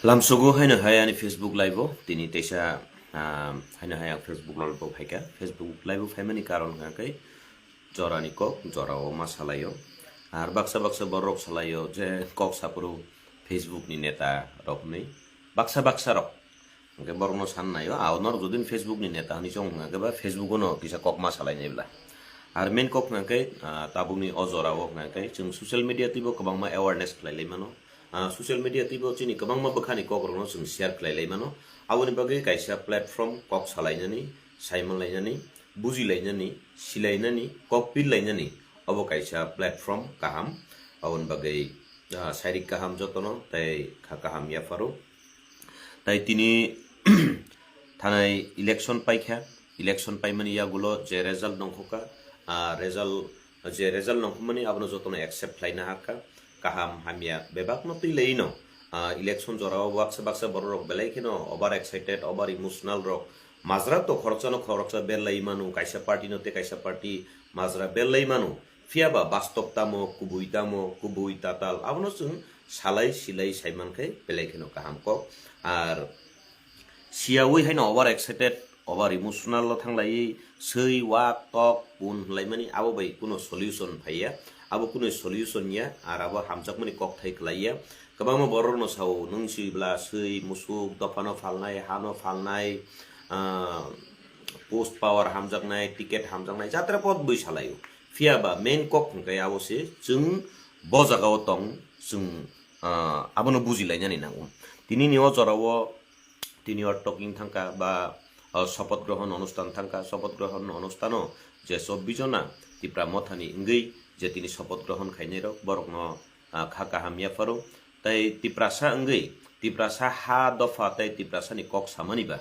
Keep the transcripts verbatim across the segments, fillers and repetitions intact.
Lamsogo haino hai ani Facebook live o tini teisa, ah, haino hai ang Facebook live o phaikha. Facebook live o phaimani karon hwnkha khe jorani kok jorao ma salaio. Ar baksa baksa borok salaio je kok saphuru Facebook ni neta rok hinwi baksa baksa rok. Hwnkhe borokno san naio, ah, norok jodi Facebook ni neta hinwi chong hwnkha khe ba Facebook o no kisa kok ma salai nai bla. Ar main kok hwnkha khe, ah, tabukni o jorao hwnkha khe chwng social media twibo kwbangma awareness khlai lai mano. Ah, social media twibo chini kwbangma bwkhani kokrokno chwng share khlai lai mano. Aboni bagwi kaisa platform kok salainani, saimanlainani, bujilainani, silainani, kok pirlainani, obo kaisa platform kaham. Aboni bagwi, ah, sairik kaham jotono tei kha kaham yapharo. Tai tini thanai election paikha, election paimani yagulo je result nongkhokha, ah, result, je result nongkhokmani abono jotono accept khlaina hakha, kaham hamya bebakno twi laino, ah, election jorao baksa baksa bororok belai kheno over excited, over emotional rok, majra to khoroksano khoroksa berlai manu, kaisa party no tei kaisa party majra berlai manu, phiya ba bastob tamo, kubui tamo, kubui tatal, abono chwng salai silai saiman khai belai kheno kaham kok. Ar siyawi haino over excited, over emotional o thanglaiwi swi wak tok pun hwnlaimani abo bai kuno solution phaiya, abo kuno solution ya, ar abo hamjakmani kokthai khlaiya. Kwbangma borokno sao, nwng sibla swi musuk dophano phalnai, hano phalnai, ah, post power hamjaknai, ticket hamjaknai, jatra pot bui salaio. Phiya ba main kok hwnkhe abo se chwng bo jagao tong, chwng, ah, abono bujilainani nango. Tinini o jorao tini o talking thangkha ba, ah, sopoth grohon onusthan thangkha, sopoth grohon onusthano je chobbish jona Tipra mothani wngwi je tini sopoth grohon khainai rok borokno, ah, kha kaham yapharo. Tei Tiprasa wngwi, Tiprasa ha dopha tei Tiprasani kok samani ba,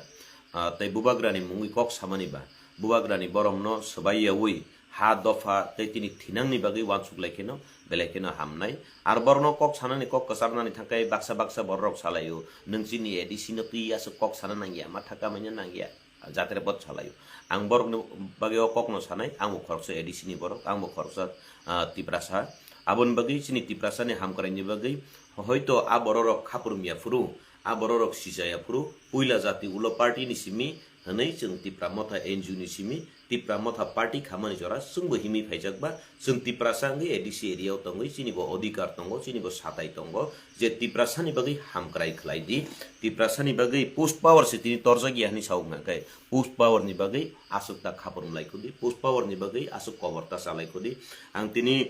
ah, tei Bubagrani mungwi kok samani ba, Bubagrani boromno swbai yaui ha dopha tei tini thinangni bagwi uansuk lai kheno belai kheno hamnai. Ar borokno kok sanani, kok kwcharnani thangkai baksa baksa bororok salaio, "Nwng chini A D C no twi aswk kok sana nangya, ma thaka manya nangya." Jatre pot salaio. Ang borokni bagwi o kokno sanai, ang bo khoroksa A D C ni borok, ang bo khoroksa, ah, Tiprasa. Aboni bagwi chini Tiprasani hamkraini bagwi hoito a bororok khaprum ya phuru, a bororok sijaya phuru, puila jati ulo party ni simi hwnwi chwng Tipra Motha N G O ni simi, Tipra Motha party khamani jora chwngbo himwi phaijak ba, chwng Tiprasa wngwi A D C area o tongwi chini bo odhikar tongo, chini bo satai tongo, je Tiprasani bagwi hamkrai khlai di, Tiprasani bagwi post power se tini torjak ya hwnwi sao hwnkha khe, post power ni bagwi aswk ta khaprum lai khudi, post power ni bagwi aswk kobor ta chalai khudi. Ang tini,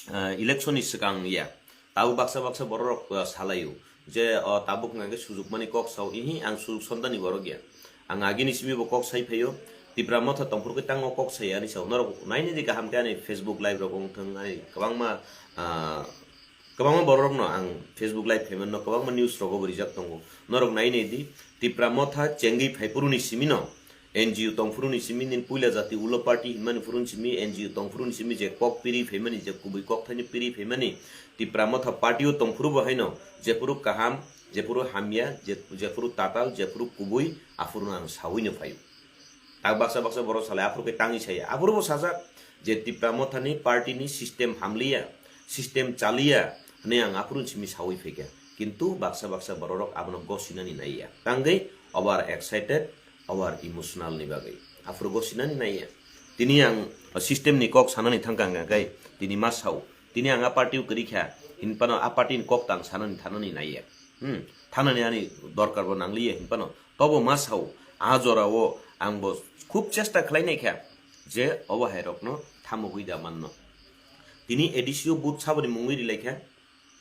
ah, election ni swkang ya, tabuk baksa baksa bororok, ah, salaio je, o tabuk hwnkha khe sujukmani kok sao, ihi ang sujuk sondani borok ya. Ang agini simi bo kok sai phaio, Tipra Motha tongphuru khe tango kok sai ani sao. Norok nainai di kaham khe ani Facebook live rok wng thung, ani kwbangma, ah, kwbangma bororokno ang Facebook live khaimanno, kwbangma news rogo bo rijak tongo. Norok nainai di, Tipra Motha chengwi phaiphuruni simino, N G O tongphuruni simi, nini puila jati ulo party hinmani phuruni simi, N G O tongphuruni simi je kok piri phaimani, je kubui kok thaini piri phaimani, Tipra Motha party o tongphuru bo haino, jephuru kaham, jephuru hamya, je-, jephuru tatal, jephuru kubui, aphuru ang sawino phaio. Tak baksa baksa borok salai, aphuru khe tangwi saya. Aphuru bo sajak je Tipra Mothani party ni system hamliya, system chaliya hwnwi ang aphuru simi sawi phaikha. Kintu baksa baksa bororok abono gosinani naiya. Tangwi over excited, over emotional ni bagwi. Aphuru gosinani naiya. Tini ang system ni kok sanani thangkha hwnkha khe tini ma sao. Tini ang a party o kwrwi kha, hinphano a party ni kok tang sanani thanani naiya. Hmm, thanani ani dorkar bo nangliya hinphano. Tobo ma sao, a jora o ang bo khub chesta khlai nai kha je obo hai rokno thamogwi da manno. Tini A D C o vote saboni mungwi ri lai kha,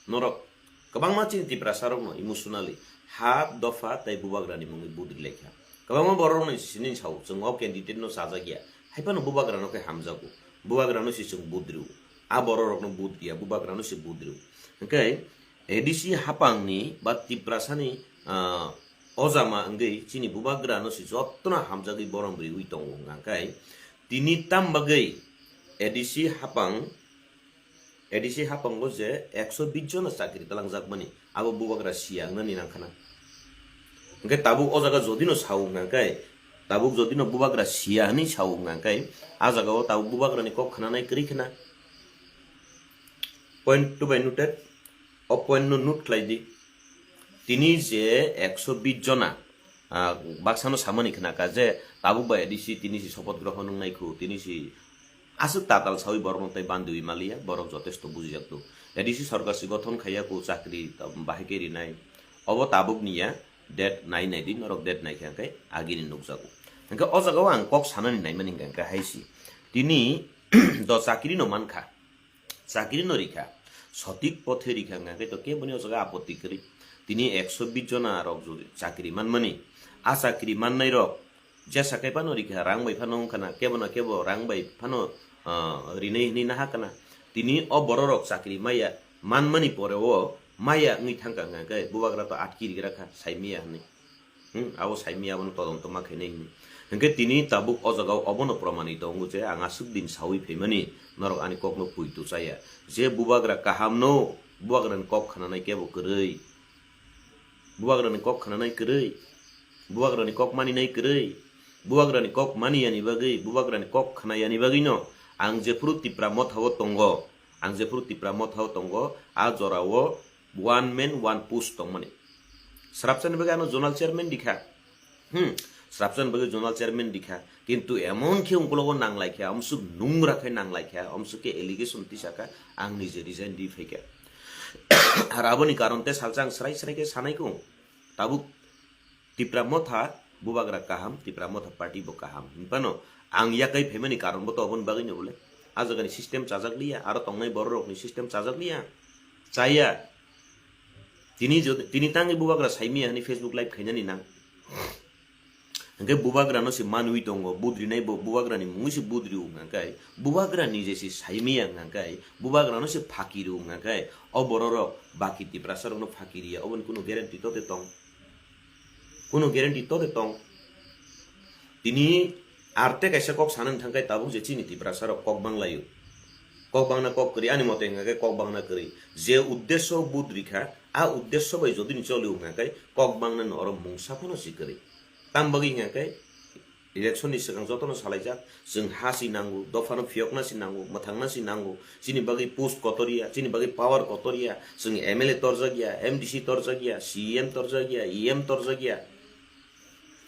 norok kwbangma chini Tiprasa rokno emotionally ha dopha tei bubagrani mungwi vote ri lai kha. Kwbangma borok rokno sini sao, chwng o candidate no chajak ya, hai phano bubagrano khe hamjago, bubagrano se chwng vote rio, a borok rokno vote ria, bubagrano se vote rio. Hwnkhe A D C hapangni ba Tiprasani, ah, ojama wngwi chini bubagrano se jotono hamjagwi borom riwi tongo hwnkha khe tini tam bagwi A D C hapang, A D C hapango je ekso bish jona chakri talangjakmani abo bubagra siya wngnani nangkhana. Hwnkhe tabuk o jaga jodino sao hwnkha khe, tabuk jodino bubagra siya hwnwi sao hwnkha khe, a jagao tabuk bubagrani kok khnanai kwrwi khna. Point two by noted. O point no note khlai di. Tini je ekso bis jona, ah, baksano samani khnaka je tabuk bai A D C tini si sopoth grohon wngnai khu, tini si aswk tatal sawi borokno tei bandiwi maliya, borok jotesto bujijak tu. A D C sorkar si gothon khaiya khu chakri bahai khe rinai. Obo tabuk niya, date nai nai di, norok date nai khe hwnkhe agini nukjago. Hwnkhe o jagao ang kok sanani naimani hwnkhe hwnkhe hai si. Tini do chakri no mankha. Chakri no rikha, sotik pothe rikha hwnkha khe to keboni o jaga apotti kwrwi. Tini ekso bis jona rok jodi chakri manmani, a chakri mannai rok jesa kai phano rikha, rang bai phano wngkha na, kebo na kebo rang bai phano, ah, rinai hwnwi naha kana. Tini o borok rok chakri maya manmani pore o maya wngwi thangkha hwnkha khe bubagra to atki rigra kha, saimaya hwnwi. Hmm, abo saimaya, abono todonto ma khainai hwnwi. Hwnkhe tini tabuk o jagao obono promanwi tongo je ang aswk din sawi phaimani norok ani kokno puitu chaya. Je bubagra kahamno, bubagrani kok khnanai kebo kwrwi. Bubagrani kok khnanai kwrwi. Bubagrani kok maninai kwrwi. Bubagrani kok maniyani bagwi, bubagrani kok khnayani bagwino ang jephuru Tipra Mothao tongo, ang jephuru Tipra Mothao tongo, a jorao one man one post tongmani. Srapsani bagwi ano zonal chairman dikha. Hmm, srapsani bagwi zonal chairman dikha. Kintu emon khe ungkologo nanglaikha, amsuk nungra khe nanglaikha, amsuk khe allegation tisaka, ang nije resign di phaikha. Ar aboni karon te salsa ang srai srai khe sanai kung. Tabuk Tipra Motha bubagra kaham, Tipra Motha party bo kaham. Hinphano ang yakai phaimani karon bo to oboni bagwi no bole. A jagani system chajak liya, aro tongnai borok rokni system chajak liya. Chaya. Tini jodi, tini tangwi bubagra saimaya hwnwi Facebook live khainani nang. Hwnkhe bubagrano se manwi tongo, budrinai bo bubagrani mungwi se budrio hwnkha khe, bubagrani je se saimaya hwnkha khe, bubagrano se phakiro hwnkha khe, o bororok baki Tiprasarokno phakiriya, oboni kunu guarantee tote tong? Kunu guarantee tote tong? Tini arte kaisa kok sanani thangkhe tabuk je chini Tiprasarok kok banglaio. Kok bangna kok kwrwi, ani mote hwnkha khe kok bangna kwrwi. Je uddesho budrikha, a uddesho bai jodi ni cholio hwnkha khe kok bangnani oro mungsa phano si kwrwi. Tam bagwi hwnkha khe election ni swkang jotono salaijak, chwng ha si nango, dophano phiyokna si nango, mwthangna si nango, chini bagwi post kotor ya, chini bagwi power kotor ya, chwng M L A torjak ya, M D C torjak ya, C E M torjak ya, E M torjak ya.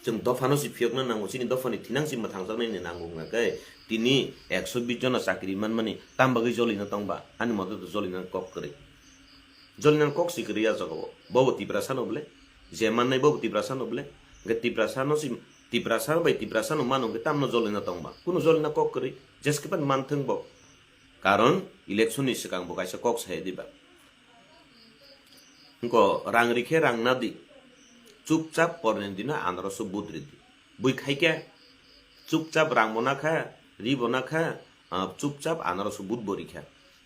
Chwng dophano si phiyokna nango, chini dophani thinang si mwthangjaknai ni nango hwnkha khe, tini ekso bis jona chakri manmani tam bagwi jolina tong ba? Ani mote to jolina kok kwrwi. Jolina kok si kwrwi a jagao. Bobo Tiprasa no bole? Je mannai bobo Tiprasa no bole? Hwnkhe Tiprasa no si, Tiprasa bai Tiprasa no mano hwnkhe tamno jolina tong ba? Kunu jolina kok kwrwi. Jeske ban manthwng bo. Karon election ni swkang bo kaisa kok sai diba. Hwnkhe rang rikhe rang nadi. Chupchap porni dino anoroso budri di. Bui khaikhe chupchap rang bo nakha, ri bo nakha, ah, chupchap anoroso bud bo rikha.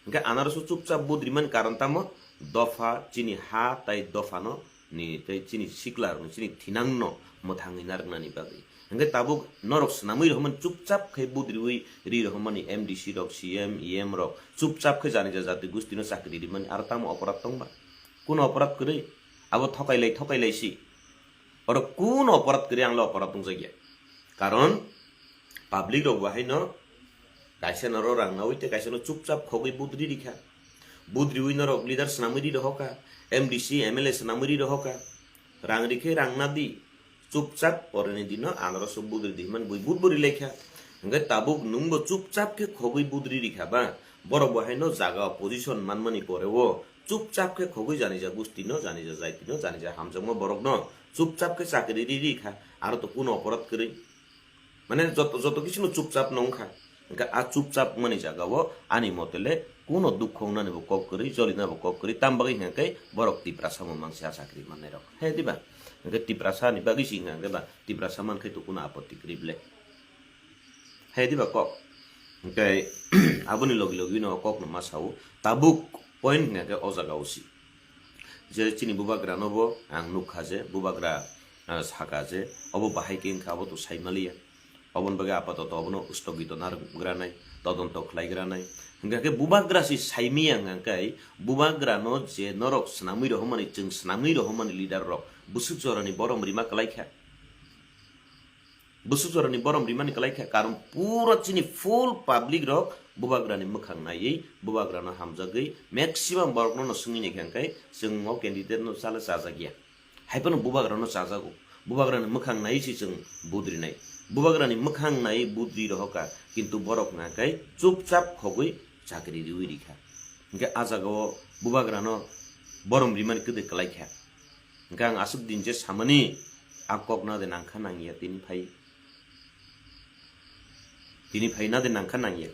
Hwnkhe anoroso chupchap bud rimani karon tamo? Dopha chini ha tai dophano ni tei chini sikla rokni chini thinangno mwthangwi narwknani bagwi. Hwnkhe tabuk norok swnamwi rohormani chupchap khe bud riwi ri rohormani M D C rok, C M, E M rok chupchap khe janija jati gustino chakri rimani aro tamo oporad tongba? Kuno oporad kwrwi? Abo thokailai thokailai si. Oro kuno oporad kwrwi, ang le oporad wngjakya. Karon public rok bo haino kaisa no ro rang nawi tei kaisa no chupchap khogwi budri rikha. Budriwi norok leader swnamwi ri rohokha, M D C, M L A swnamwi ri rohokha. Rang rikhe rang nadi, chupchap porni dino anoroso budri di hwnmani bui bud bo rilaikha. Hwnkhe tabuk nwngbo chupchap khe khogwi budri rikha ba, borok bo haino jaga position manmani pore o chupchap khe khogwi janija gustino, janija jaitino, janija hamjakma borokno chupchap khe chakri ri rikha, aro to kuno oporad kwrwi. Mane joto, joto kisu no chupchap no wngkha. Hwnkhe a chupchap wngmani jaga o ani mote le kuno dukho wngnani bo kok kwrwi, jolina bo kok kwrwi, tam bagwi hwnkhe borok Tiprasa bo mansi a chakri mannai rok. He diba? Hwnkhe Tiprasa ni bagwi si hwnkhe ba Tiprasa mankhe to kuno apotti kwrwi ble. He diba kok? Hwnkhe aboni logi logi no kok no ma sao. Tabuk point hwnkhe o jaga o si. Je chini bubagra no bo ang nukha je bubagra, ah, saka je obo bahai khe wngkha, abo to saimaliya. Oboni bagwi apatoto obono stogito narwkgranai, todonto khlaigranai. Hwnkha khe bubagra si saimiya hwnkha khe bubagra no je norok swnamwi rohormani, chwng swnamwi rohormani leader rok bwswk jorani borom rima kwlaikha. Bwswk jorani borom rimani kwlaikha, karon pura chini full public rok bubagrani mwkhang naiwi, bubagrano hamjagwi maximum borokno no swngwi naikha hwnkhe chwng o candidate no sale chajakya. Hai phano bubagrano chajago. Bubagrani mwkhang nai se chwng budri nai. Bubagrani mwkhang nai budri rohoka, kintu borok hwnka khe chupchap khogwi chakri riwi rikha. Hwnkhe a jagao bubagrano borom rimani kwdwi kwlaikha. Hwnkhe ang aswk din je samani a kokna de nangkha nangya tini phai. Tini phaina de nangkha nangya.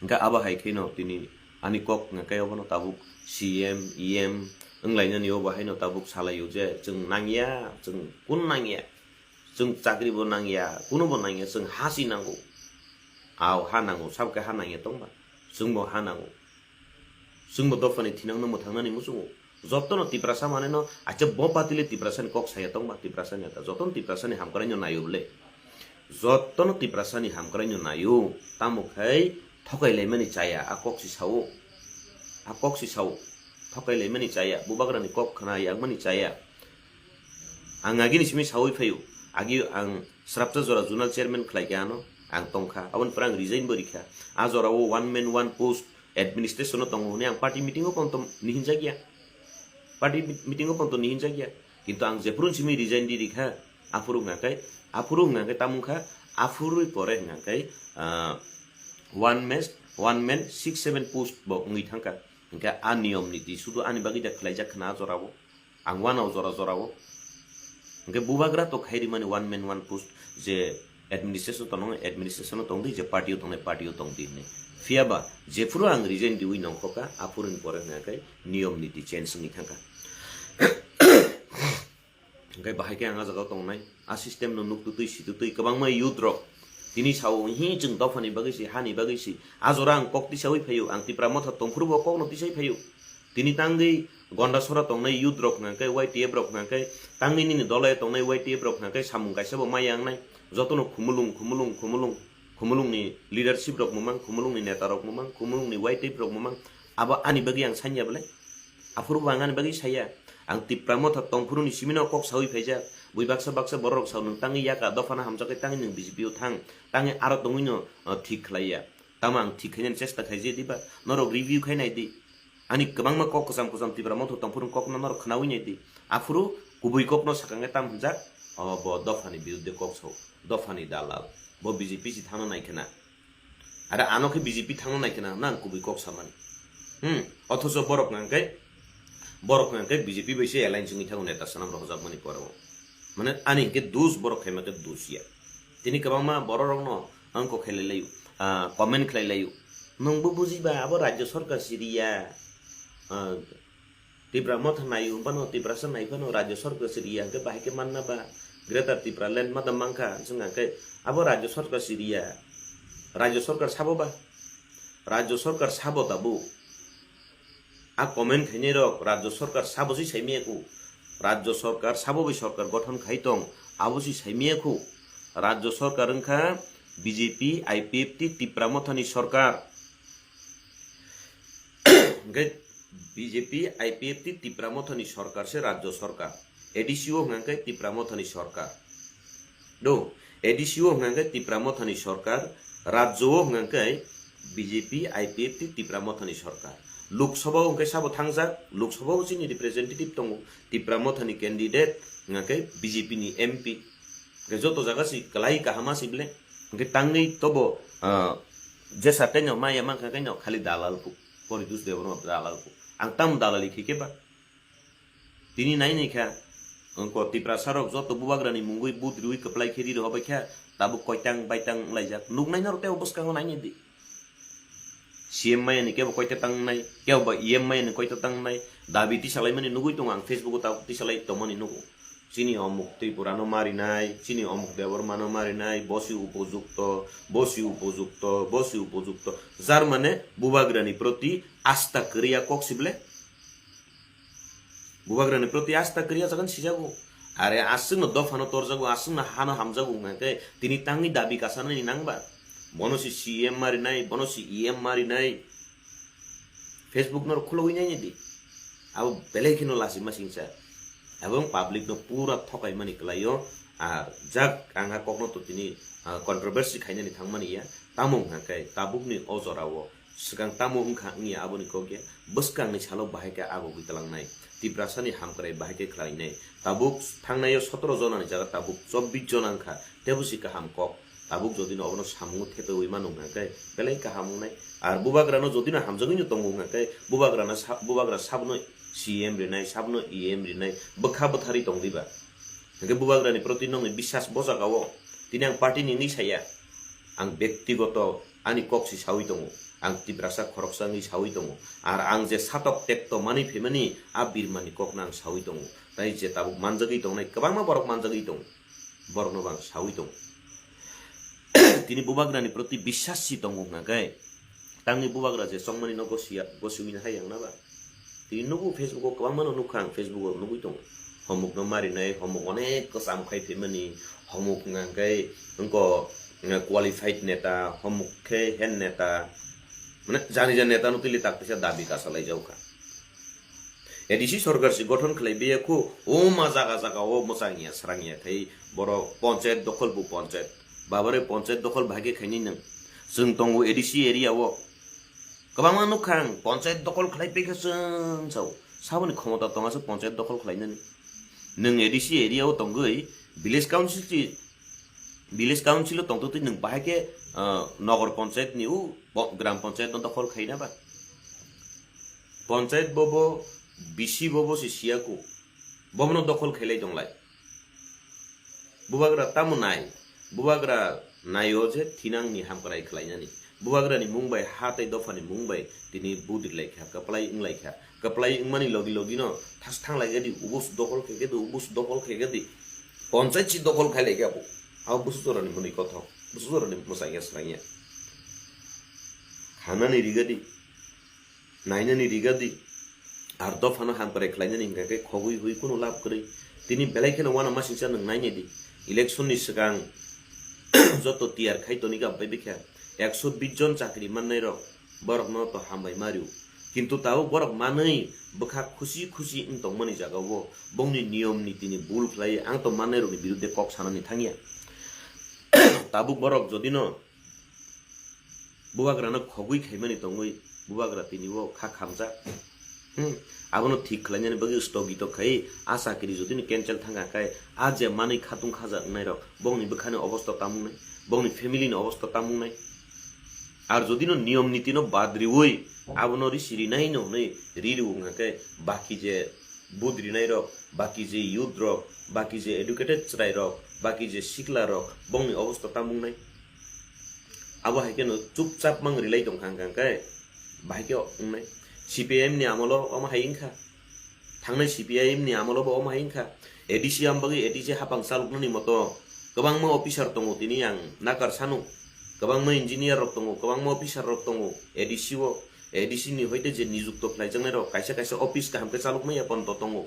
Hwnkhe abo hai kheno tini ani kok hwnkhe obono tabuk C M, E M wnglainani obo haino tabuk salaio je chwng nangya, chwng kun nangya, chwng chakri bo nangya, kuno bo nangya, chwng ha si nango. Ao ha nango, sabkhe ha nangya tongba, chwngbo ha nango. Chwngbo dophani thinangno mwthangnani muchungo. Jotono Tiprasa maneno, acha bo patile Tiprasani kok saya tongba, Tiprasani ata. Jotono Tiprasani hamkraino nayo bole. Jotono Tiprasani hamkraino nayo. Tamo khai thokai laimani chaya, a kok si sao. A kok si sao. Thokai laimani chaya. Bubagrani kok khna yakmani chaya. Ang agini simi sawi phaio. Agi ang srapsa jora zonal chairman khlai kha ano. Ang tongkha. Aboni pore ang resign bo rikha. A jorao one man one post administration o tongo hwnwi ang party meeting o ponto nihinjakya. Party meeting o ponto nihinjakya. Kintu ang jephuru simi resign di rikha, aphuru hwnka khe, aphuru hwnka khe tamung kha, aphuru pore hwnka khe, ah, one man, one man six seven post bo wngwi thangkha. Hwnkhe a niyom niti sudu ani bagwi da khlaijak khna a jorao. Ang wanao jora jorao. Hwnkhe bubagra to khai rimani one man one post je administration tongo, administration o tongdi, je party o tongnai, party o tongdi hwnwi. Phiyaba jephuru ang resign diwi nongkhoka, aphuruni pore hwnka khe niyom niti change wngwi thangkha. Hwnkhe bahai khe ang a jagao tongnai, a system no nuktutwi situtwi kwbangma youth rok tini sao, "Hi, chwng dophani bagwi si, hani bagwi si." A jora ang kok tisawi phaio, ang Tipra Motha tongphuru bo kokno tisai phaio. Tini tangwi Gondasora tongnai youth rok hwnka khe, Y T F rok hwnka khe, tangwi nini dole tongnai Y T F rok hwnka khe samung kaisa bo maya wngnai. Jotono khumulung, khumulung, khumulung, khumulungni leadership rok mwmang, khumulungni neta rok mwmang, khumulungni Y T F rok mwmang. Abo ani bagwi ang sanya belai. Aphuru bo ang ani bagwi saya. Ang Tipra Motha tongphuruni simino kok sawi phaijak. Bui baksa baksa borok rok sao, "Nwng tangwi yaka dophano hamjakhe tangwi nwng B J P o thang, tangwi aro tongwino, uh, thik khlaiya." Tamo ang thik khainani chesta khaijak diba? Norok review khai nai di. Ani kwbangma kok kwcham kwcham Tipra Motha tongphuru kokno norok khnawi nai di. Aphuru kubui kokno sakangkhe tam hwnjak, "O bo dophani birudde kok sao, dophani dalal, bo B J P si thangna nai khna." Are ano khe B J P thangna nai khna, nang kubui kok samani. Hmm, othocho borok hwnka khe, borok hwnka khe B J P bai se alliance wngwi thango neta swnam rok hojakmani pore o. Mane ani hinkhe dus borok khaima khe dus ya. Tini kwbangma borok rokno ang kok khailai laio, ah, comment khlai laio. Nwngbo bujiba abo rajya sarkar si riya. Ah, Tipra Motha nai phano, Tiprasa nai phano, rajya sarkar si riya, hwnkhe bahai khe manna ba, Greater Tipraland ma da mankha, hwnkhe abo rajya sarkar si riya, rajya sarkar sabo ba, rajya sarkar sabo tabuk. A comment khainai rok rajya sarkar sabo si saimaya khu, rajya sarkar sabo bai sarkar gothon khai tong, abo si saimaya khu, rajya sarkar wngkha B J P, I P F T, Tipra Mothani sarkar. Hwnkhe B J P, I P F T, Tipra Mothani sarkar se rajya sarkar. A D C o hwnka khe Tipra Mothani sarkar. Do, A D C o hwnka khe Tipra Mothani sarkar, rajya o hwnka khe B J P, I P F T, Tipra Mothani sarkar. Lok Sabha o hwnkhe sabo thangjak, Lok Sabha o chini representative tongo, Tipra Mothani candidate hwnka khe B J P ni M P. Hwnkhe joto jaga si kwlai kaham si bele. Hwnkhe tangwi tobo, ah, jesa kaino maya mankha kaino khali dalal khu. Poritus Debbarma dalal khu. Ang tamo dalali khe khe ba. Tini nai nai kha. Wngkha Tiprasa rok joto bubagrani mungwi but riwi kwplai khe ri rohor bai kha. Tabuk koitang baitang wnglaijak. Nuknai norok tei bwskango nai nai di. C M maya ni kebo koita tangnai, kebo ba E M maya ni koita tangnai, dabi tisalaimani nugui tongo ang Facebook o tabuk tisalai tongmani nugo. Chini omuk Tripura no marinai, chini omuk Debbarma no marinai, bosi upojukto, bosi upojukto, bosi upojukto. Jar mane bubagrani proti asta kwrwi a kok si bele. Bubagrani proti asta kwrwi a jagan sijago. Are aswkno dophano torjago, aswkno hano hamjago hwnkhe tini tangwi dabi kasanani nangba. Bono si C M marinai, bono si E M marinai. Facebook no khulogwi nai di. Abo belai kheno lachima singsa. Ebong public no pura thokai mani kwlaio. Ar jak ang a kokno to tini, ah, controversy khainani thangmani ya. Tamo hwnkha khe tabukni o jorao swkang tamo wngkha wngya aboni kok ya. Bwskangni salo bahai khe agogwi twlangnai. Tiprasani hamkrai bahai khe khlainai. Tabuk thangnaio sotoro jonani jaga tabuk chobbish jona wngkha. Tebo si kaham kok. Tabuk jodi no obono samungo thepeui mano hwnkha khe belai kaham wngnai. Ar bubagrano jodi no hamjagwi no tongo hwnkha khe bubagrano sa-, bubagra sabno C M rinai, sabno E M rinai, bwkha bwtharwi tong diba. Hwnkhe bubagrani proti nokni biswas bo jagao tini ang party ni wngwi saya. Ang bektigoto ani kok si sawi tongo. Ang Tiprasa khoroksa wngwi sawi tongo. Ar ang je satok tekto manwi phaimani a birmani kokno ang sawi tongo. Tai je tabuk manjagwi tongnai kwbangma borok manjagwi tongo. Borokno bo ang sawi tongo. Tini bubagrani proti biswas si tongo hwnkha khe tangni bubagra je chongmani no gosiya, gosiwi hai ang na ba. Tini nugo Facebook o kwbangma no nukha ang Facebook o nugwi tongo. Homok no marinai, homok onek kwcham khai phaimani, homok hwnkha khe wngko, eh, qualified neta, homok khe hen neta. Mane jani jani neta no tili tak pisa dabi kasa lai jaukha. A D C sorkar si gothon khlai biya khu, o ma jaga jaga o mwchang ya srang ya khai borok ponchayat dokhol bu ponchayat. Babare ponchayat dokhol bahai khe khaini nang. Chwng tongo A D C area o. Kwbangma nukha ang ponchayat dokhol khlai pekha chwng sao. Saboni khomota tonga se ponchayat dokhol khlainani. Nwng A D C area o tongwi village council si, village council o tongtwtwi nwng bahai khe, ah, nogor ponchayat ni u bo-, gram ponchayat no dokhol khaina ba. Ponchayat bobo, B C bobo si siyaku. Bobono dokhol khailai tonglai. Bubagra tamo nai? Bubagra naio je thinangni hamkrai khlainani. Bubagrani mung bai, ha tei dophani mung bai tini budri lai kha, kwplai wng lai kha. Kwplai wngmani logi logi no thas thang lai gadi, ubus dokhol khe gadi, ubus dokhol khe gadi. Ponchayat si dokhol khai lai kha bo. Abo busu jorani mwnwi kothok, busu jorani mwsang ya swrang ya. Khanani rigadi. Nainani rigadi, ar dophano hamkrai khlainani hwnkha khe khogwi hwi kunu lab kwrwi. Tini belai kheno uanamasingcha nwng nainai di. Election ni swkang joto tiyar khai toni kha bai bikha. Ekso bish jon chakri mannai rok borokno to hambai mario. Kintu tabuk borok manwi bwkha khusi khusi wng tongmani jagao bongni niyom nitini bul khlai ang to mannai rokni birudde kok sanani thangya. Tabuk borok jodino Bubagrano khogwi khaimani tongwi bubagra tini o kha khamjak. Hmm. Abono thik khlainani bagwi stogito khai a chakri jodino cancel thangkha khai a je manwi khatung khaja wngnai rok bongni bwkhani obosta tamung nai, bongni family ni obosta tamung nai. Ar jodino niyom nitino bad riwi abono risi rinai no hwnwi ri rw wngkha khe baki je budri nai rok, baki je youth rok, baki je educated chwrai rok, baki je sikla rok, bongni obosta tamung nai. Abo hai kheno chupchap mang rilai tong kha hwnkha khe, bahai khe wngnai. C P I M ni amolo omo hai wngkha. Thangnai C P I M ni amolo bo omo hai wngkha. A D C am bagwi A D C hapang chaloknani moto kwbangma officer tongo tini ang nakar sanu. Kwbangma engineer rok tongo, kwbangma officer rok tongo A D C o. A D C ni hoite je nijukto khlaijaknai rok kaisa kaisa office kaham khe chalok maya ponto tongo.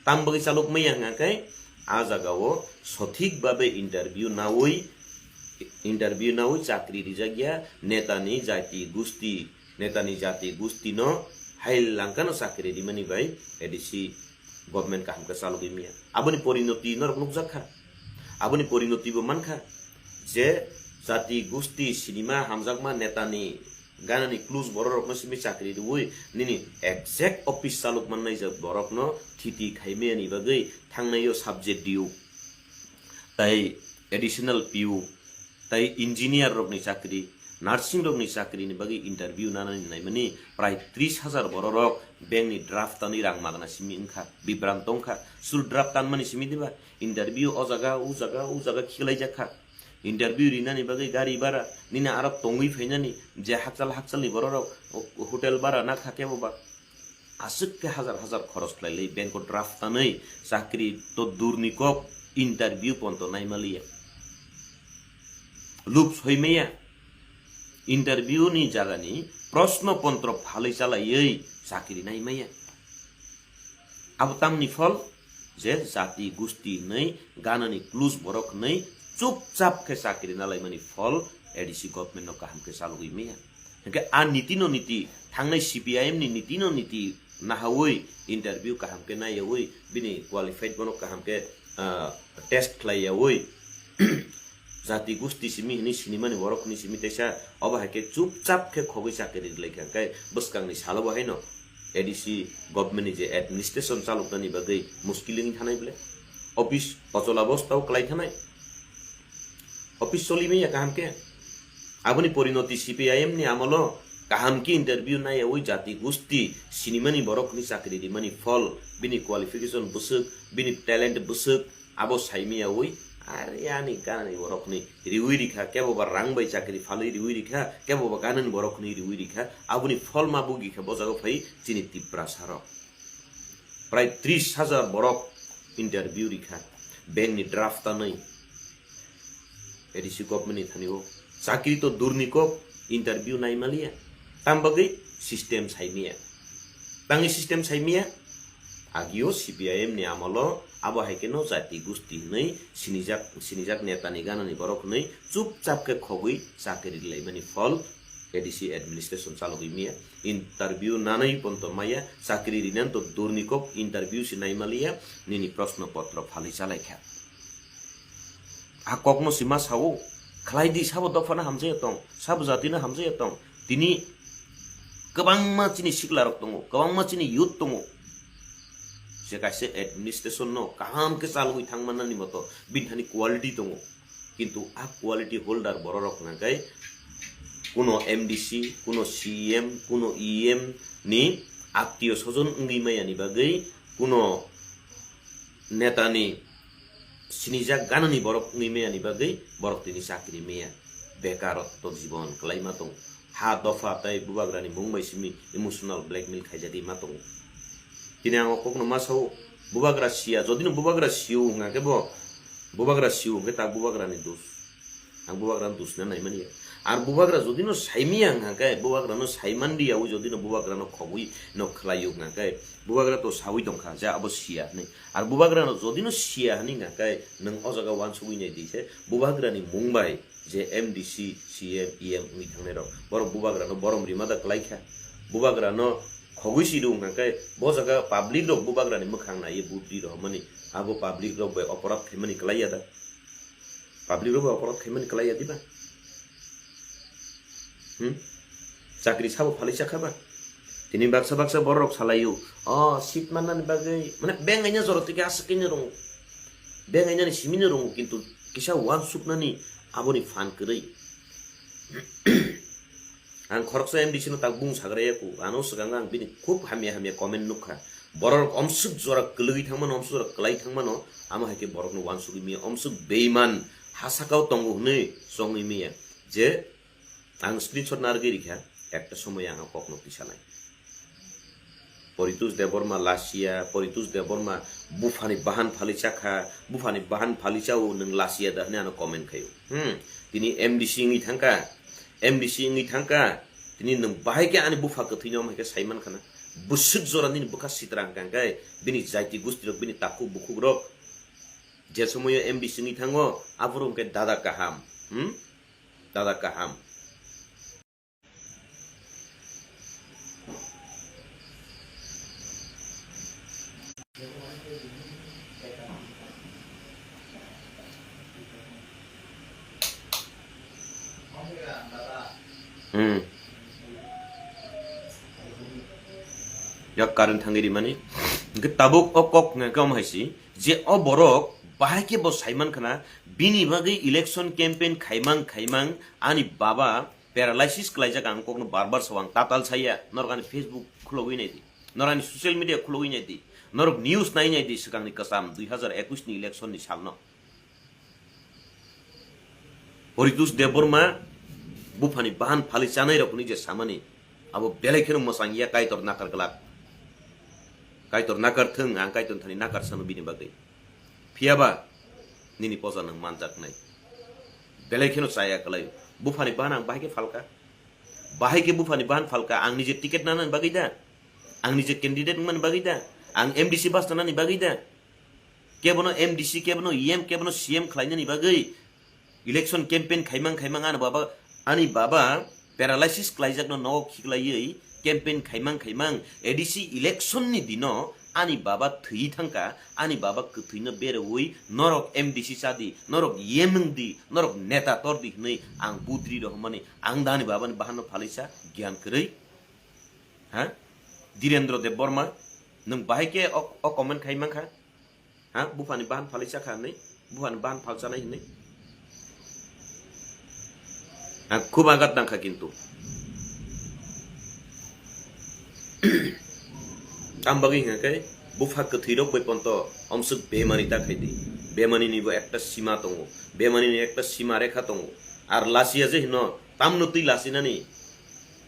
Tam bagwi chalok maya hwnkha khe a jaga o sothik babe interview nawi, interview nawi chakri rijak ya netani jati gusti, netani jati gusti no hai langkano chakri rimani bai A D C government kaham khe chalogwi maya. Aboni porinoti norok nukjak kha. Aboni porinoti bo mankha je jati gusti sinima hamjakma netani ganani clues borok rokno simi chakri rwui nini exact office chalok mannai je borokno thiti khaimani bagwi thangnaio subject diu. Tai additional P U, tai engineer rokni chakri, nursing rokni chakri ni bagwi interview nanani naimani prai tris hajar borok rok bank ni draft tanwi rang magna simi wngkha, bibrang tongkha, sur draft tanmani simi diba, interview o jaga, u jaga, u jaga khiklaijak kha. Interview rinani bagwi gari bara, nini aro tongwi phainani je hakchal hakchalni borok rok, hotel bara na kha kebo ba. Aswk khe hajar hajar khoros khlailai bank o draft tanwi chakri to durni kok interview ponto naimaliya. Lup soimaya interview ni jagani proshno pontro phalwi chalaiwi chakri naimaya. Abo tamni phol je jati gusti hinwi ganani clues borok hinwi chupchap khe chakri nalaimani phol A D C government no kaham khe chalogwi maya. Hwnkhe a niti no niti, thangnai C P I M ni niti no niti nahawi interview kaham khe naiyawi, bini qualified bono kaham khe, ah, test khlaiyawi, jati gusti simi hinwi sinimani borok hinwi simi teisa, obo hai khe chupchap khe khogwi chakri rwlai kha, hwnkhe bwskangni salo bo haino A D C government ni je administration chaloknani bagwi muskil wngwi thanai bole. Office ochol obostha o kwlai thanai. Office choli manya kaham khe. Aboni porinoti C P I M ni amolo kaham khe interview naiyawi jati gusti sinimani borok ni chakri rimani phol, bini qualification bwswk, bini talent bwswk, abo saimiyawi, are ani ganani borokni riwi rikha, kebo ba rang bai chakri phalwi riwi rikha, kebo ba ganani borokni riwi rikha, aboni pholma bugi kha bo jaga phai chini Tiprasa rok. Prai tris hajar borok interview rikha, bank ni draft tanwi. A D C government ni thani o chakri to durni kok, interview naimaliya, tam bagwi system saimiya, tangwi system saimiya. Agio C P I M ni amolo abo hai kheno jati gusti hwnwi sinijak, sinijak neta ni ganani borok hwnwi chupchap khe khogwi chakri rilaimani phol A D C administration chalogwi maya. Interview nanwi ponto maya, chakri rinani to durni kok, interview se naimaliya, nini proshno potro phalwi chalaikha. A kokno sima sao, khlai di, sabo dophano hamjaya tong, sabo jatino hamjaya tong. Tini kwbangma chini siklarok tongo, kwbangma chini youth tongo. Je kaisa administration no kaham khe chalwi thangmani moto bini thani quality tongo. Kintu a quality holder bororok hwnka khe kuno M D C, kuno C M, kuno E M ni attiyo sojon wngwi maya ni bagwi, kuno netani sinijak ganani borok wngwi maya ni bagwi borok tini chakri maya, bekarotto jibon kwlaima tongo. Ha dopha tei bubagrani mung bai simi emotional blackmail khaijagwi ma tongo. Tini ang o kokno ma sao, bubagra siya, jodi no bubagra siyo hwnka khe bo, bubagra siyo hwnkhe ta bubagrani dos. Ang bubagrano dusna naimani ya. Ar bubagra jodi no saimiya hwnka khe, bubagrano saimandiya, o jodi no bubagrano khogwi no khlaio hwnka khe, bubagra to sawi tongkha je abo siya hwnwi. Ar bubagrano jodi no siya hwnwi hwnka khe, nwng o jaga uansugwi nai di se, bubagrani mung bai je M D C, C M, E M wngwi thangnai rok, borok bubagrano borom rima da kwlai kha. Bubagrano khogwi si rw hwnka khe, bo jaga public rok bubagrani mwkhang naiwi budri rohormani, abo public rok bai oporadh khaimani kwlai ya da? Public rok bai oporadh khaimani kwlai ya diba? Hmm? Chakri sabo phalwi chakha ba? Tini baksa baksa borok rok salaio, o seat mannani bagwi, mane, beng aina jora tike aswk khe rongo. Beng ainani simi no rongo, kintu kisa uansuknani aboni phan kwrwi. Ang khoroksa M D C no tak bung sagra ya ku, ano swkango ang bini khub hamya hamya comment nukha. Borok omswk jora kwlwi thangmano, omswk jora kwlai thangmano, amo hai khe borokno uansugwi maya, omswk beiman ha sakao tongo hwnwi chongwi maya. Je ang screenshot narwgwi rikha, ekta somoy ang o kokno tisanai. Poritus Debbarma lasiya, Poritus Debbarma buphani bahan phali chakha, buphani bahan phali chao nwng lasiya da hwnwi ano comment khaio. Hmm, tini M D C wngwi thangkha, M D C wngwi thangkha, tini nwng bahai khe ani bupha kwthwino omo hai khe saiman khana. Bwswk jora nini bwkha sitra hwnkha hwnkhe bini jaiti gusti rok, bini takhuk bukhuk rok je somoyo M D C wngwi thango, aphuru hwnkhe dada kaham, hmm? Dada kaham. Hmm. Yak current thangwi rimani. Hwnkhe tabuk o kok hwnkhe omo hai si, je o borok bahai khe bo saiman khana, bini bagwi election campaign khaimang khaimang ani baba paralysis kwlaijak, ang kokno bar bar sao, ang tatal saya, norok ani Facebook khulogwi nai di, norok ani social media khulogwi nai di, norok news nai nai di, swkangni kwcham dui hazar ekwis ni election ni salno. Poritus Debbarma buphani bahan phali chanai rokni je samani, abo belai kheno mwchang ya, Kaitor nakar glak. Kaitor nakar thung, ang Kaitor thani nakar sano bini bagwi. Phiyaba nini poja nwng manjaknai. Belai kheno chaya kwlai. Buphani bahan ang bahai khe phalka. Bahai khe buphani bahan phalka. Ang nije ticket nanani bagwi da? Ang nije candidate wngmani bagwi da? Ang M D C bus tanani bagwi da? Kebono M D C, kebono E M, kebono C M khlainani bagwi election campaign khaimang khaimang ani baba, ani baba paralysis kwlaijakno nogo khiklaiwi campaign khaimang khaimang A D C election ni dino ani baba thwi thangka, ani baba kwthwino berewi norok M D C chadi, norok E M wngdi, norok neta tordi hwnwi ang budri rohormani, ang da ani babani bahanno phalisa giyan kwrwi? Ha? Dhirendra Debbarma, nwng bahai khe o, o comment khai mankha? Ha, buphani bahan phalwi chakha hinwi, buphani bahan phal chanai hinwi. Ang khub agat nangkha kintu. Tam bagwi hwnkha khe bupha kwthwirok bai ponto omswk bemani ta khaidi. Bemanini bo ekta sima tongo, bemanini ekta sima rekha tongo. Ar lachiya je hino, tamno twi lachinani,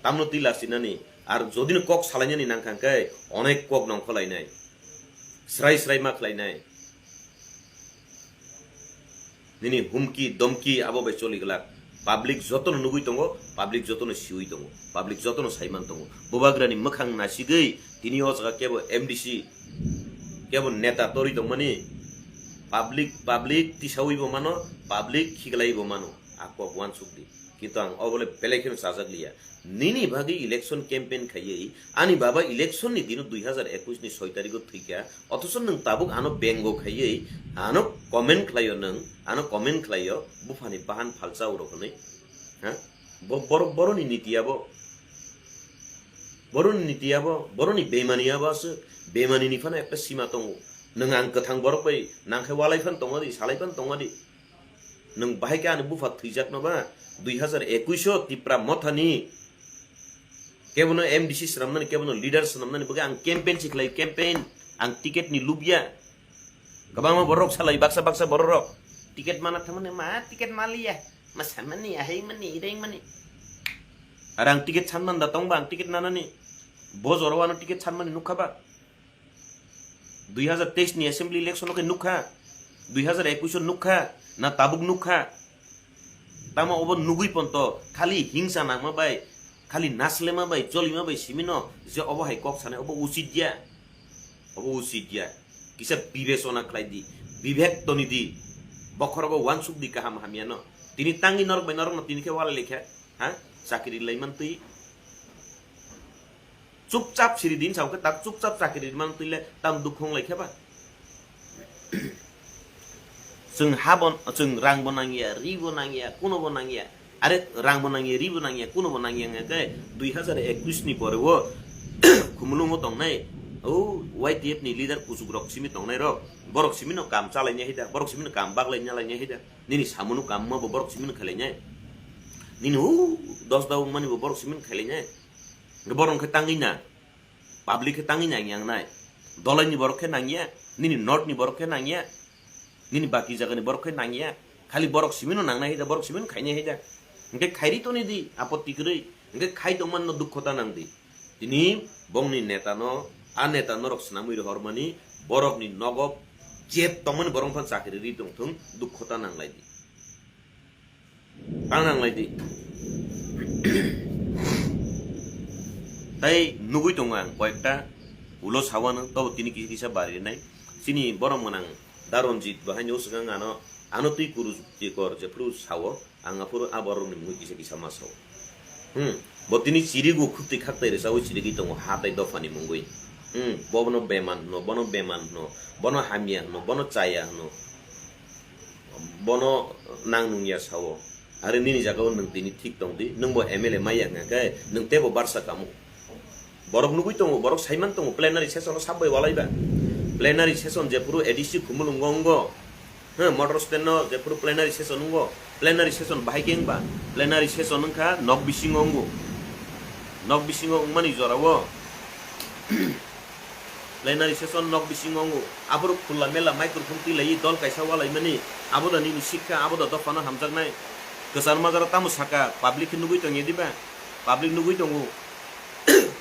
tamno twi lachinani. Ar jodino kok salainani nangkha khe onek kok nongkholainai, srai srai ma khlainai. Nini humki domki abo bai choli glak. Public jotono nugui tongo, public jotono siui tongo, public jotono saiman tongo. Bubagrani mwkhang nasigwi tini o jaga kebo M D C, kebo neta torwi tongmani, public, public tisaui bo mano, public khiglai bo mano. A kok uansuk di. Kintu ang obole belai kheno chajak liya. Nini bagwi election campaign khaiwi, ani baba election ni dino dui hazar ekwis ni soi tarikh o thwikha, othocho nwng tabuk ano bengo khaiwi, ano comment khlaio nwng, ano comment khlaio, buphani bahan phalcha urok hwnwi. Ha? Bo-, borok boroni niti abo. Boroni niti abo, boroni bemani abo aswk. Bemani ni phano ekta sima tongo. Nwng ang kwthang borok bai nangkhe walai phano tongma di, salai phano tongma di. Nwng bahai khe ani bupha thwijakno ba, dui hazar ekwis o Tipra Mothani kebono M D C swnamnani, kebono leader swnamnani bagwi ang campaign si khlai, campaign. Ang ticket ni lubya. Kwbangma borok salai, baksa baksa borok rok ticket mana thangmani, ma ticket maliya, ma samani, ahai mani, ireng mani. Ar ang ticket sanman da tongba, ang ticket nanani. Bo jora o ano ticket sanmani nukha ba. Dui hazar teis ni assembly election o khe nukha, dui hazar ekwis o nukha, na tabuk nukha? Tamo obo nugui ponto khali hingsa nangma bai, khali naslema bai, cholima bai simino je obo hai kok sanai, obo usit ya, obo usit ya. Kisa bibechona khlai di, bibek toni di, bokhorogo uansuk di kaham hamya no. Tini tangi norok bai norok no tini khe walai lekha, ha? Chakri lai mantwi. Chupchap siri din sao khe tak chupchap chakri man twi le tam dukhu wng lai khe ba. Chwng ha bo, chwng rang bo nangya, ri bo nangya, kuno bo nangya. Are rang bo nangya, ri bo nangya, kuno bo nangya wngya khe dui hazar ekwis ni pore o Khumulwng o tongnai o Y T F ni leader kuchuk rok simi tongnai rok, borok simi no kam chalai nai hai da, borok simi no kam baglai nalai nai hai da. Nini samung no kam ma bo borok simi no khlai nai. Nini o dos da wng mani bo borok simi no khlai nai. Hwnkhe borok khe tangwi na, public khe tangwi nang yang nai. Dolai ni borok khe nang ya, nini north ni borok khe nang ya, nini baki jaga ni borok khe nang ya. Khali borok simi no nang nai hai da, borok simi no khai nai hai da. Hwnkhe khairi toni di, apotti kwrwi. Hwnkhe khai tong man no dukho ta nang di. Tini bongni neta no, a neta norok swnamwi rohor mani, borok ni nogo jet tong mani borok phan chakri ri tong thung, dukho ta nang lai di. Tang nang lai di. Tai nugui tongo ang koyekta ulo sawano, tobo tini kisa kisa bari nai. Chini borok mwnang Da Ranjit bo haino swkang ano, ano twi kuru tikor jephru sao, ang aphuru a borok ni mui kisa kisa ma sao. Hmm. Bo tini chirigo khutwi khaktai rwchawi chirigwi tongo ha tai dopha ni mungwi. Hmm. Bono beman hwno, bono beman hwno, bono hamya hwno, bono chaya hwno. Bono nang nung ya sao. Are nini jaga o nwng tini thik tong di, nwng bo M L A maya hwnkha khe nwng tebo barsa kamo. Borok nugui tongo, borok saiman tongo, plenary session o sab bai walai ba. Plenary session jephuru A D C Khumulwngo wngo, ha, motor stand no jephuru plenary session wngo, plenary session bahai khe wngba, plenary session wngkha nok bisingo wngo, nok bisingo wngmani jora o. Plenary session nok bisingo wngo. Aborok khula mela microphone twi laiwi dol kaisa walaimani. Abo da nini sikha, abo da dophano hamjaknai. Kwchar majaro tamo saka, public khe nugui tongya diba? Public nugui tongo.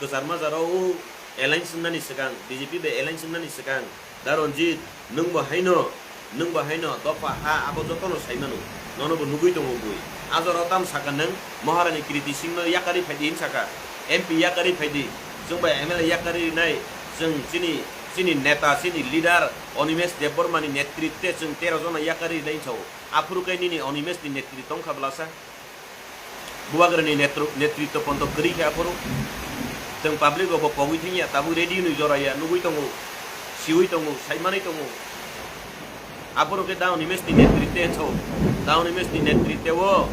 Kwchar majaro o alliance wngnani swkang, B J P bai alliance wngnani swkang. Da Ranjit, nwng bo haino Nwng bo haino dopha ha abo jotono saimano, nono bo nugui tongo bui. A jorao tamo saka nwng Maharani Kriti Singhno yakarwi phaidi hin saka, M P yakarwi phaidi, chwng bai M L A yakarwi rinai, chwng chini, chini neta, chini leader Animesh Debbarmani netritwe chwng tero jona yakarwi rinai hinsa o. Aphuru khe nini Animeshni netri tongkha bwlasa? Bubagrani netru-, netritw ponto kwrwi khe aphuru. Chwng public rokbo kogwi thangya, tabuk radio ni jora ya, nugwi tongo, siwi tongo, saimanwi tongo. Aphuru khe Da Animesh ni netritwe sao, Da Animesh ni netritwe o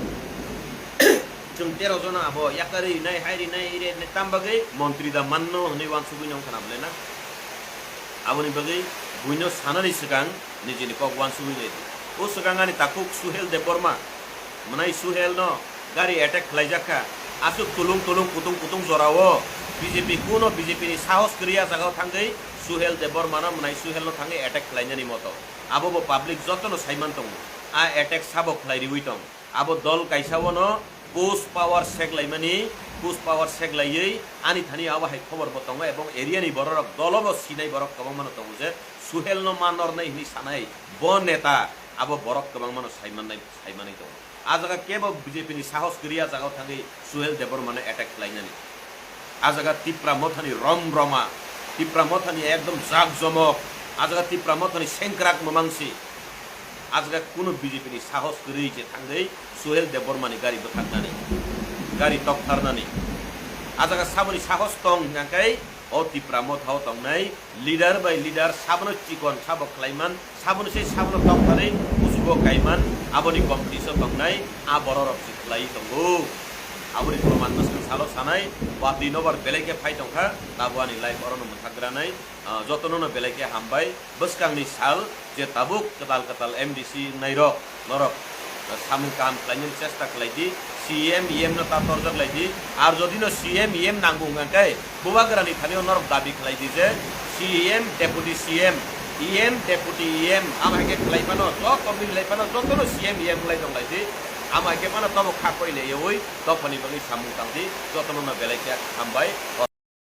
Chwng tero jona abo yakarwi rinai, hai rinai, ire rinai, tam bagwi montri da manno hwnwi uansugwi nw wngkha na bwle na? Aboni bagwi buino sanani swkang nijini kok uansugwi nai di. O swkang ani takhuk Suhel Debbarma, mwnai Suhel no gari attack khlaijak kha. Aswk tulung tulung kutung kutung jorao B J P kuno B J P ni sahos kwrwi a jagao thangwi Suhel Debbarma no mwnai Suhel no thangwi attack khlainani moto. Abo bo public jotono saiman tongo. A attack sabo khlai riwi tong. Abo dol kaisa wano push power seklaimani, push power seklaiwi ani thani abo hai khobor bo tongo, ebong area ni bororok dolo bo sinai borok kwbangma no tongo je Suhel no ma nornai hwnwi sanai bo neta, abo borok kwbangma no saimanai, saimanai tongo. A jaga kebo B J P ni sahos kwrwi a jagao thangwi Suhel Debbarma no attack khlainani. A jaga Tipra Mothani rom roma, Tipra Mothani ekdom jak jomok, a jaga Tipra Mothani sengkrak mamangsi. A jaga kuno B J P ni sahos kwrwi je thangwi Suhel Debbarma ni gari bwthaknani, gari toktharnani. A jaga saboni sahos tong hwnkhe o Tipra Motha o tongnai leader bai leader sabono chikon sabo khlaiman, sabono se sabono toktarwi kuchugo kaiman, aboni competition tongnai a bororok se khlai tongo. Aboni proman bwskang salo sanai, watwi nobar belai khe phai tongkha, tabo ani life orono mwthagranai, ah, jotono no belai khe hambai. Bwskangni sal je tabuk kwtal kwtal M D C wngnai rok, norok, ah, samung kaham khlainani chesta khlai di, C M, E M no ta torjak lai di, ar jodi no C M, E M nango hwnkhe, Bubagrani thani o norok dabi khlai di je C M, Deputy C M, E M, Deputy E M, amo hai khe khlai phano, joto bini lai phano, jotono C M, E M wng lai tong lai di. Amo hai khe phano tobo kha koi le yaui, dophani bagwi samung tang di, jotono no belai khe hambai.